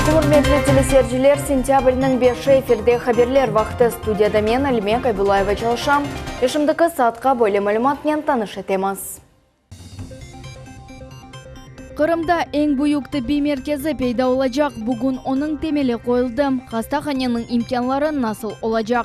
Selâmün aleyküm, ürmetli teleseyirciler! Sentâbrniñ beşi efirde haberler vaqtı. Studiyada men, Alime Kaybulayeva çalışam. Ve şimdiki saatqa böyle malümatnen tanış etemiz. Qırımda eñ büyük tıbbiy merkezi peyda olacaq. Bugün onıñ temeli qoyuldı. Hastahaneniñ imkânları nasıl olacaq?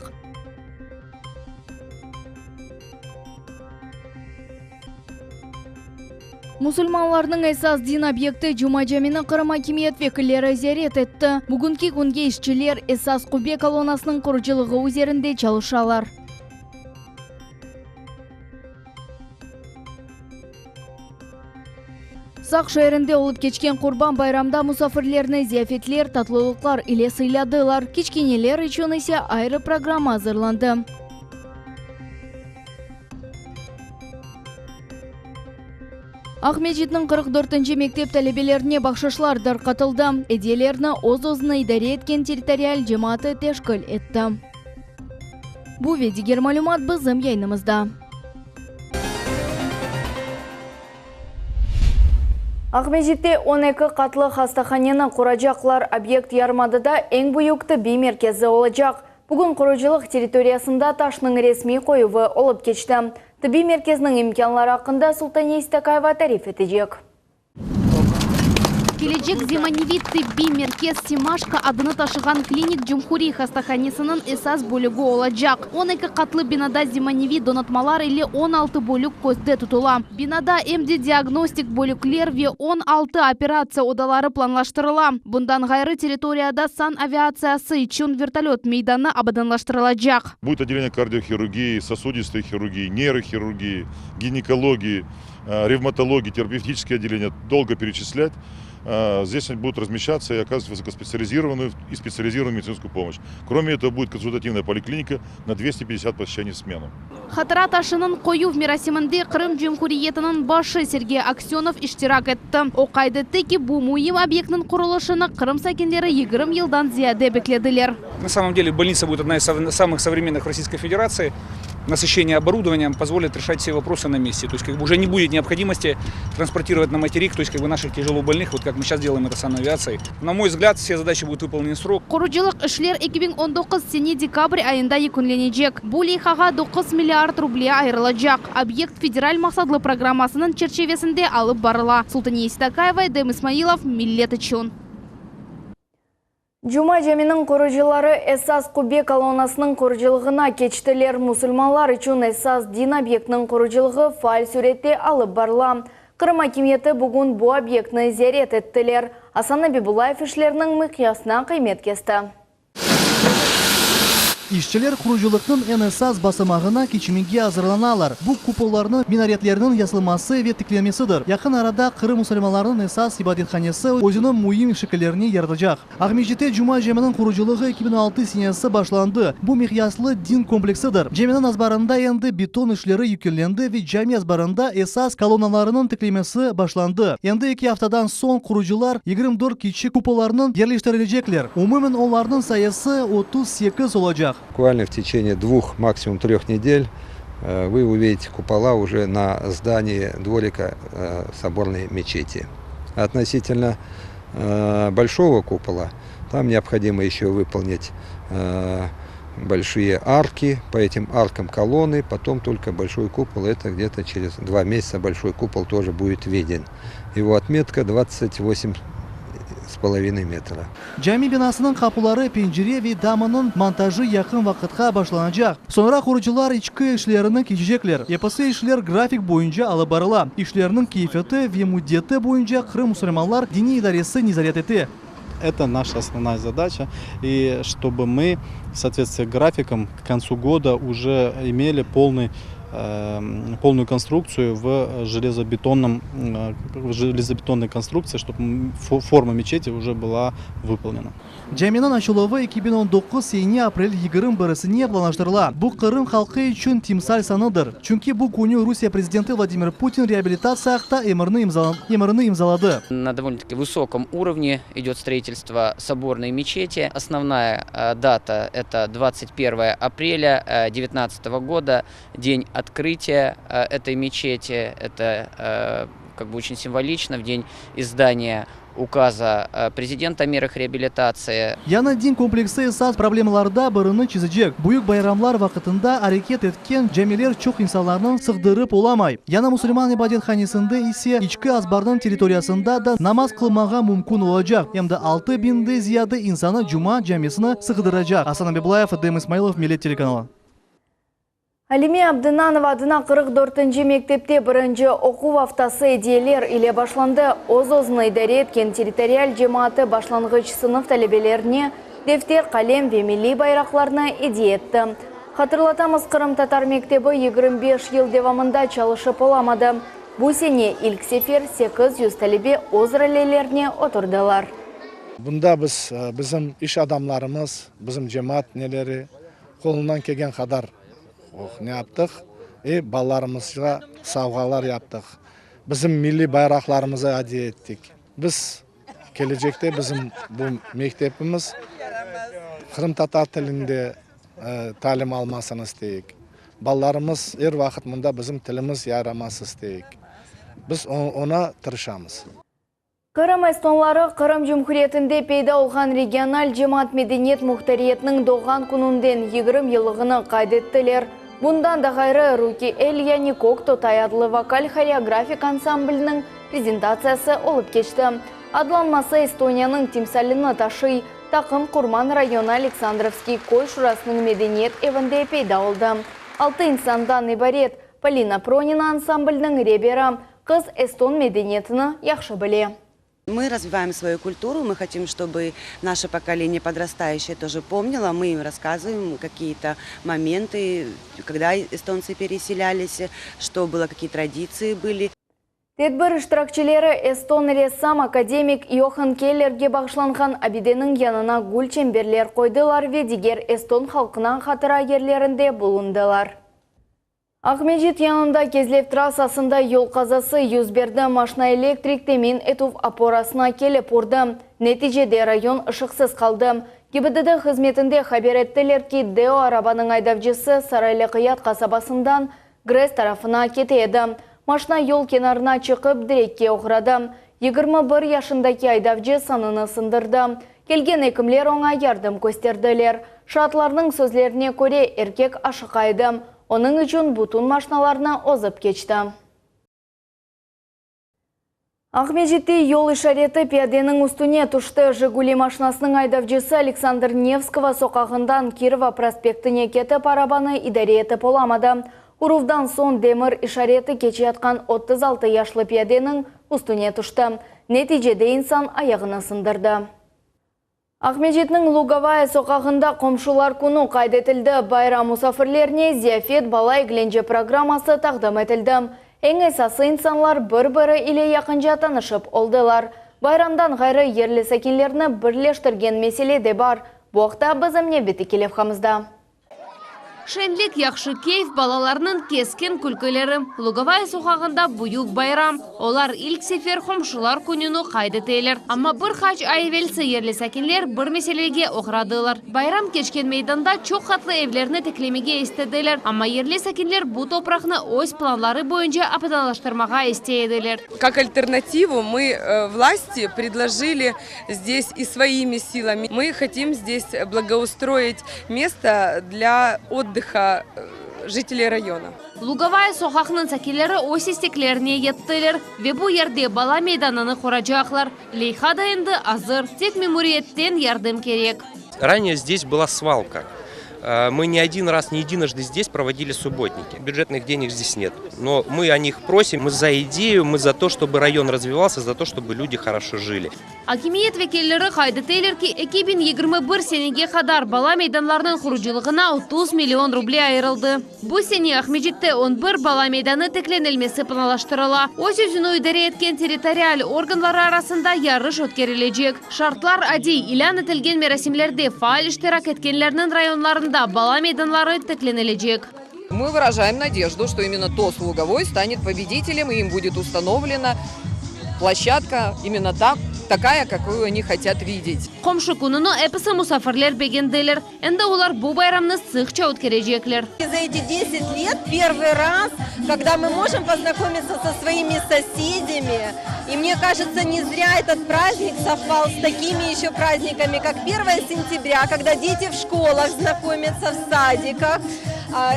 Musulmanlarnıñ esas din obyekti Cuma camini Qırım akimiyet vekilleri ziyaret etti. Bugünki künge işçiler esas qubbe kolonnasınıñ qurucılığı üzerinde çalışalar. Saq şeerinde olıp keçken Qurban bayramda musafirlerni ziyafetler, tatlılıqlar ile sıyladılar, kiçkeneler içün ise ayrı programma azırlandı. Aqmescitniñ 44-nci mektep talebelerine bahşışlar darqatıldı. Ediyelerni öz-özüni idare etken territorial cemaatı teşkil etti. Bu ve diger malümat bizim yayınımızda. Aqmescitte 12 qatlı hastahaneni quracaqlar. Obyekt yarımadada eñ büyük tıbbiy merkezi olacaq. Bugün qurucılıq territoriyasında taşnıñ resmiy qoyuvı olıp keçti. Tıbbiy merkezniñ imkânları aqqında Sultaniye İstakayeva tarif etecek. Kelecek zemaneviy tıbbiy merkez Semaşko adını taşığan klinik cumhuriy hastahanesiniñ esas bölügi olacaq. 12 qatlı binada zemaneviy donatmalar ile 16 bölük közde tutula. Binada em de diagnostik bölükler ve 16 operatsiya odaları planlaştırıla. Bundan ğayrı, territoriyada sanaviatsiyası içün vertolöt meydanı abadanlaştırılacaq. Будет отделение кардиохирургии, сосудистой хирургии, нейрохирургии, гинекологии, ревматологии, терапевтические отделения. Долго перечислять. Здесь они будут размещаться и оказывать высокоспециализированную и специализированную медицинскую помощь. Кроме этого, будет консультативная поликлиника на 250 посещений в смену. Hatıra taşınıñ qoyuv merasiminde Qırım Cumhuriyetiniñ başı Sergey Aksönov iştirak etti. O qayd etti ki, bu müim obyektniñ qurulışını Qırım sakinleri 20 yıldan ziyade beklediler. На самом деле больница будет одна из самых современных в Российской Федерации. Насыщение оборудованием позволит решать все вопросы на месте. То есть как бы уже не будет необходимости транспортировать на материк, то есть как бы наших тяжелобольных, вот как мы сейчас делаем это санавиацией. На мой взгляд, все задачи будут выполнены в срок. Qurucılıq işler 2019 sene dekabr ayında yekünlenecek. Bu leyhağa 9 milliard ruble ayırılacaq. Obyekt federal maqsatlı programmasınıñ çerçivesinde alıp barıla. Sultaniye Seytakayeva, Edem İsmailov, Millet içün. Cuma caminiñ qurucıları esas qubbe kolonnasınıñ qurucılığına keçtiler. Musulmanlar içün esas din obyektiniñ qurucılığı faal sürette alıp barıla. Qırım akimiyeti bugün bu obyektni ziyaret ettiler. Asan Abibullayev işlerniñ miqyasına qıymet kesti. İşçiler qurucılıqnıñ eñ esas basamağına keçmege azırlanalar, bu kupollarnıñ, minaretlerniñ yasalması ve tiklenmesidir. Yaqın arada Qırım musulmanlarınıñ esas ibadethanesi özüniñ müim şekillerini yaratacaq. Aqmescitte Cuma caminiñ qurucılığı 2006 senesi başlandı. Bu miqyaslı din kompleksidir. Caminiñ azbarında endi beton işleri yükünlendi ve cami azbarında esas kolonnalarınıñ tiklemesi başlandı. Endi eki aftadan soñ qurucılar 24 kiçik kupollarnıñ yerleştirilecekler. Umumen olarnıñ sayısı 38 olacaq. Буквально в течение двух, максимум трех недель вы увидите купола уже на здании дворика соборной мечети. Относительно большого купола, там необходимо еще выполнить большие арки, по этим аркам колонны, потом только большой купол, это где-то через 2 месяца большой купол тоже будет виден. Его отметка 28,5 метра. Cami binasınıñ qapuları, pencere ve damınıñ montajı yaqın vaqıtqa başlanacaq. Soñra qurucılar içki işlerini keçecekler. Episi işler grafik boyunca alıp barıla. İşlerniñ keyfiyeti ve müddeti boyunca Qırım musulmanlar diniy idaresi nezaret ete. Это наша основная задача, и чтобы мы в соответствии с графиком к концу года уже имели полную конструкцию в железобетонной конструкции, чтобы форма мечети уже была выполнена. Caminiñ açıluvı 2019 sene aprel 21-sine planlaştırıla. Bu Qırım halqı içün timsal sanıdır. Çünki bu künü Rusiye prezidenti Vladimir Putin reabilitatsiya aqta emrini imzaladı. На довольно-таки высоком уровне идет строительство соборной мечети. Основная дата – это 21 апреля 2019 года, день открытия этой мечети. Это как бы очень символично, в день издания указа президента о мерах реабилитации. Yañı din kompleksi esas problemalarda birini çezecek, büyük bayramlar vaqtında areket etken camiler çoq insanlarnı sığdırıp olamay. Yañı musulman ibadethanesinde ise içki azbarnıñ territoriyasında da namaz qılmağa mümkün olacaq, em de altı biñden ziyade insanı Cuma camisine sığdıracaq. Asan Abibulayev, Edem İsmailov, Millet telekanalı. Alime Abdınanova adına 44-nci mektepte birinci oquv aftası ediyeler ile başlandı. Öz-özüni idare etken territorial cemaatı başlanğıç sınıf talebelerine defter, qalem ve milliy bayraqlarnı ediye etti. Hatırlatamız, qırımtatar mektebi 25 yıl devamında çalışıp olamadı. Bu sene ilk sefer 800 talebe öz ralelerine oturdılar. Bunda biz bizim iş adamlarımız, bizim cemaat neleri qolundan kelgen qadar ne yaptıq i balalarımızğa savğalar yaptıq. Bizim milliy bayraqlarımızı ediye ettik. Biz kelecekte bizim bu mektepimiz qırımtatar tilinde talim almasını isteyik. Balalarımız er vaqıt mında bizim tilimiz yayraması isteyik. Biz oña tırışamız. Qırım estonları Qırım Cumhuriyetinde peyda olğan regional cemaat medeniyet muhtariyetiniñ doğğan kününden 20 yıllığını qayd ettiler. Bundan da ğayrı Ruki El yani Kök Totay adlı vokal-horeografik ansambliniñ prezentatsiyası olıp keçti. Adlanması Estoniyanıñ timsalini taşıy. Taqım Qurman rayonı Aleksandrovskiy köy şurasınıñ medeniyet evinde peyda oldı. Altı insandan ibaret Polina Pronina ansamblniñ reberi. Qız eston medeniyetini yahşı bile. Мы развиваем свою культуру, мы хотим, чтобы наше поколение подрастающее тоже помнило. Мы им рассказываем какие-то моменты, когда эстонцы переселялись, что было, какие традиции были. Tedbir iştirakçileri eston ressam akademik Yohan Kellerge bağışlanğan abideniñ yanına gül çemberler qoydılar ve diger eston halqına hatıra yerlerinde bulundılar. Aqmescit yanında Kezlev trassasında yol qazası yüz berdi. Maşina elektrik temin etüv oporasına kelip urdı. Neticede rayon ışıqsız qaldı. GİBDD hızmetinde haber ettiler ki, Deo arabanıñ aydavcısı Saraylı Qıyat qasabasından GRES tarafına kete edi. Maşina yol kenarına çıqıp, direkke oğradı. 21 yaşındaki aydavcı sanını sındırdı. Kelgen ekimler oña yardım kösterdiler. Şaatlarnıñ sözlerine köre, erkek aşıqa edi. Onıñ içün bütün maşinalarnı ozıp keçti. Aqmescitte yol işareti piyadeniñ üstüne tüşti. Jiguli maşinasınıñ aydavcısı Aleksandr Nevskogo soqağından Kirova prospektine ketip, arabanı idare etip olamadı. Uruvdan soñ demir işareti keçeyatqan 36 yaşlı piyadeniñ üstüne tüşti. Neticede insan ayağını sındırdı. Aqmescitniñ Lugovaya soqağında qomşular künü qayd etildi. Bayram musafirlerine ziyafet bala eglence programması taqdim etildi. Eñ esası insanlar bir-biri ile yaqınca tanışıp oldılar. Bayramdan ğayrı yerli sakinlerni birleştirgen mesele de bar. Bu aqta bizim nevbetteki levhamızda. Şenlik, yahşı keyf, balalarnıñ keskin külküleri. Lugovaya soqağında büyük bayram. Olar ilk sefer qomşular kününi qayd eteler. Amma bir qaç ay evelsi yerli sakinler bir meselege oğradılar. Bayram keçken meydanda çoq qatlı evlerni tiklemege istediler. Amma yerli sakinler bu topraqnı öz planları boyunca abadanlaştırmağa istey ediler. Как альтернативу мы э, власти предложили здесь и своими силами. Мы хотим здесь благоустроить место для отдыха э, жителей района. Lugovaya soqaqnıñ sakinleri öz isteklerine yettiler ve bu yerde bala meydanını quracaqlar. Leyha da endi azır. Tek memuriyetten yardım kerek. Ранее здесь была свалка. Э, Мы не один раз, не единожды здесь проводили субботники. Бюджетных денег здесь нет. Но мы о них просим, мы за идею, мы за то, чтобы район развивался, за то, чтобы люди хорошо жили. Akimiyet vekilleri qayd eteler ki 2021 senege qadar bala meydanlarınıñ qurucılığına 30 million ruble ayırıldı. Bu sene Aqmescitte 11 bala meydanı tiklenilmesi planlaştırıla. Öz özüni idare etken territorial organları arasında yarış ötkerilecek. Şartlar adiy ilân etilgen merasimlerde faal iştirak etkenlerniñ rayonlarında bala meydanları tiklenilecek. Мы выражаем надежду, что именно ТОС Луговой станет победителем и им будет установлено. Площадка именно так, такая, какую они хотят видеть. Qomşu kününi episi musafirler begendiler. Endi olar bu bayramnı sıqça ötkerecekler. За эти 10 лет первый раз, когда мы можем познакомиться со своими соседями. И мне кажется, не зря этот праздник совпал с такими еще праздниками, как 1 сентября, когда дети в школах знакомятся, в садиках.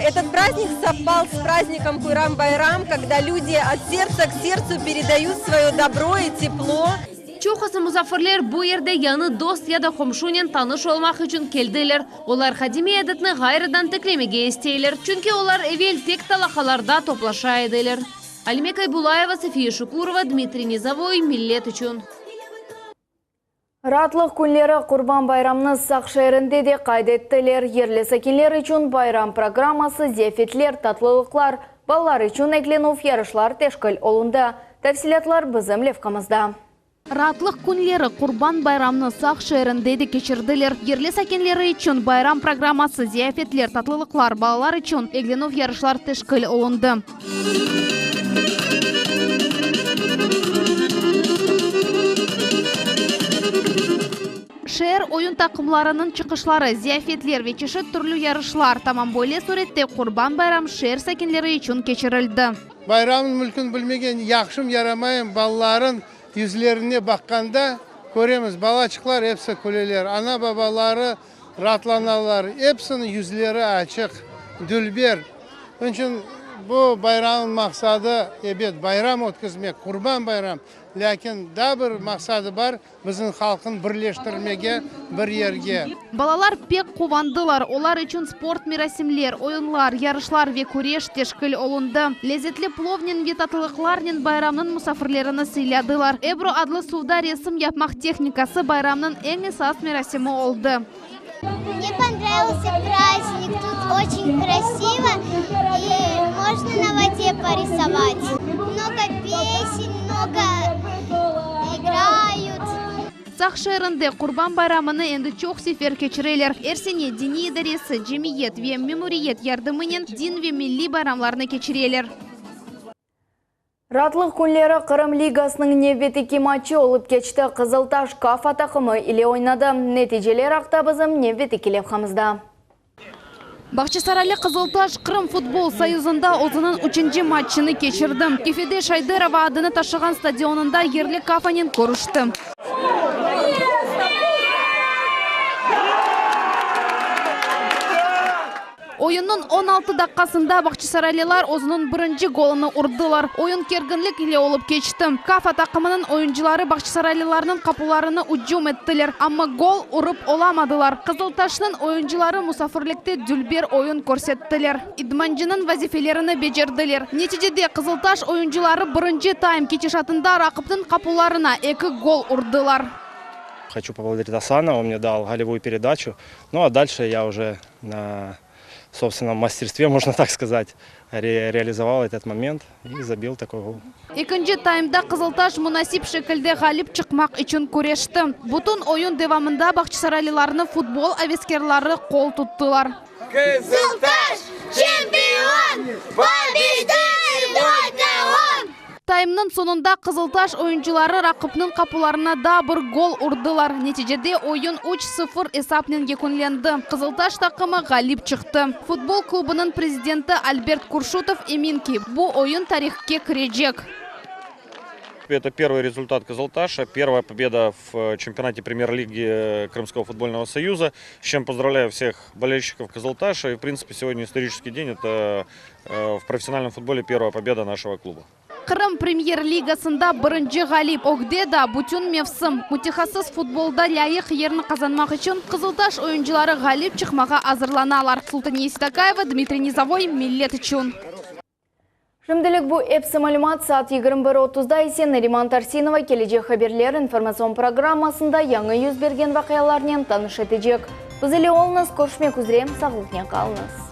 Этот праздник совпал с праздником Курбан-Байрам, когда люди от сердца к сердцу передают свое добро и тепло. Çoqusı musafirler bu yerde yañı dost ya da qomşunen tanış olmaq içün keldiler. Olar qadimiy adetni ğayrıdan tiklemege isteyler. Çünki olar evel tek talaqalarda toplaşa ediler. Alime Kaybulayeva, Safiye Şukurova, Dmitriy Nizovoy, Millet içün. Raatlıq künleri Qurban bayramını Saq şeerinde de qayd ettiler. Yerli sakinler içün bayram programması, ziyafetler, tatlılıqlar, balalar içün eglenüv yarışlar teşkil olundı. Tafsilâtlar bizim levhamızda. Raatlıq künleri Qurban bayramını Saq şeerinde de keçirdiler. Yerli sakinleri içün bayram programması, ziyafetler, tatlılıqlar, balalar içün eglenüv yarışlar teşkil olundı. Şeer oyun taqımlarınıñ çıqışları, ziyafetler ve çeşit türlü yarışlar, tamam böyle sürette Qurban bayram şeer sakinleri içün keçirildi. Bayramnıñ mülkün bilmegen yahşım yaramayım balaların yüzlerine baqqanda köremiz, balaçıqlar episi küleler, ana-babaları raatlanalar, episiniñ yüzleri açıq, dülber. Onıñ içün bu bayramnıñ maqsadı, ebet, bayram ötküzmek, Qurban bayram, lâkin daa bir maqsadı bar, Bizim halqnı birleştirmege bir yerge. Balalar pek quvandılar, olar içün sport merasimler, oyunlar, yarışlar ve küreş teşkil olundı. Lezetli plovnen ve tatlılıqlarnen bayramnıñ musafirlerini sıyladılar. Ebru adlı suvda resim yapmaq tehnikası bayramnıñ eñ esas merasimi oldı. Mne ponravился prazdnik, tut oçen krasivo i mojno na vode porisovat. Mnogo pesen, mnogo igrayut. Saq şeerinde Qurban bayramını endi çoq sefer keçireler. Er sene diniy idaresi, cemiyet ve memuriyet yardımınen din ve milliy bayramlarnı keçireler. Raatlıq künleri Qırım ligasınıñ nevbetteki matçı olıp keçti, Qızıltaş Kafa taqımı ile oynadı. Neticeler aqta bizim nevbetteki levhamızda. Bağçasaraylı Qızıltaş Qırım futbol soyuzında özüniñ üçünci matçını keçirdi. Kefede Şayderova adını taşığan stadionında yerli Kafanen körüşti. Oyunnıñ 16 daqqasında bağçasaraylılar özüniñ birinci golunı urdılar. Oyun kerginlik ile olıp keçti. Kafa taqımınıñ oyuncıları bağçasaraylılarnıñ qapularına ücüm ettiler, amma gol urıp olamadılar. Qızıltaşnıñ oyuncıları musafirlikte dülber oyun körsettiler. İdmancınıñ vazifelerini becerdiler. Neticede Qızıltaş oyuncıları birinci taym ketişatında raqipniñ qapularına eki gol urdılar. Хочу поблагодарить Асана, он мне дал голевую передачу. Ну а дальше я уже на собственном мастерстве, можно так сказать, реализовал этот момент и забил такой гол. Ekinci taymda Qızıltaş munasip şekilde ğalip çıqmaq içün küreşti. Bütün oyun devamında bağçasaraylılarnı futbol aveskârları qol tuttılar. Qızıltaş, çempion! Pobedit segodnâ on! Taymnıñ soñunda Qızıltaş oyuncıları raqipniñ qapularına daa bir gol urdılar. Neticede oyun üç, sıfır esapnen yekünlendi. Qızıltaş taqımı ğalip çıqtı. Futbol klubınıñ prezidenti Albert Kurşutov emin ki, bu oyun tarihke kirecek. Это первый результат Кызылташа, первая победа в чемпионате премьер-лиги Крымского футбольного союза. С чем поздравляю всех болельщиков Кызылташа. И, в принципе, сегодня исторический день. Это в профессиональном футболе первая победа нашего клуба. Qırım Premyer-ligasında birinci ğalip, ögde daa bütün mevsim. Mütehassıs futbolda lâyıq yerni qazanmaq içün Qızıltaş oyuncıları ğalip çıqmağa azırlanalar. Sultaniye Seytakayeva, Dmitriy Nizovoy, Millet içün. Şimdilik bu episi malümat, saat 21:30da ise Nariman Tarsinova Kelecek haberler informatsion programmasında yañı yüz bergen vaqialarnen tanış etecek. Biz ile oluñız, körüşmek üzre, sağlıqnen qalıñız.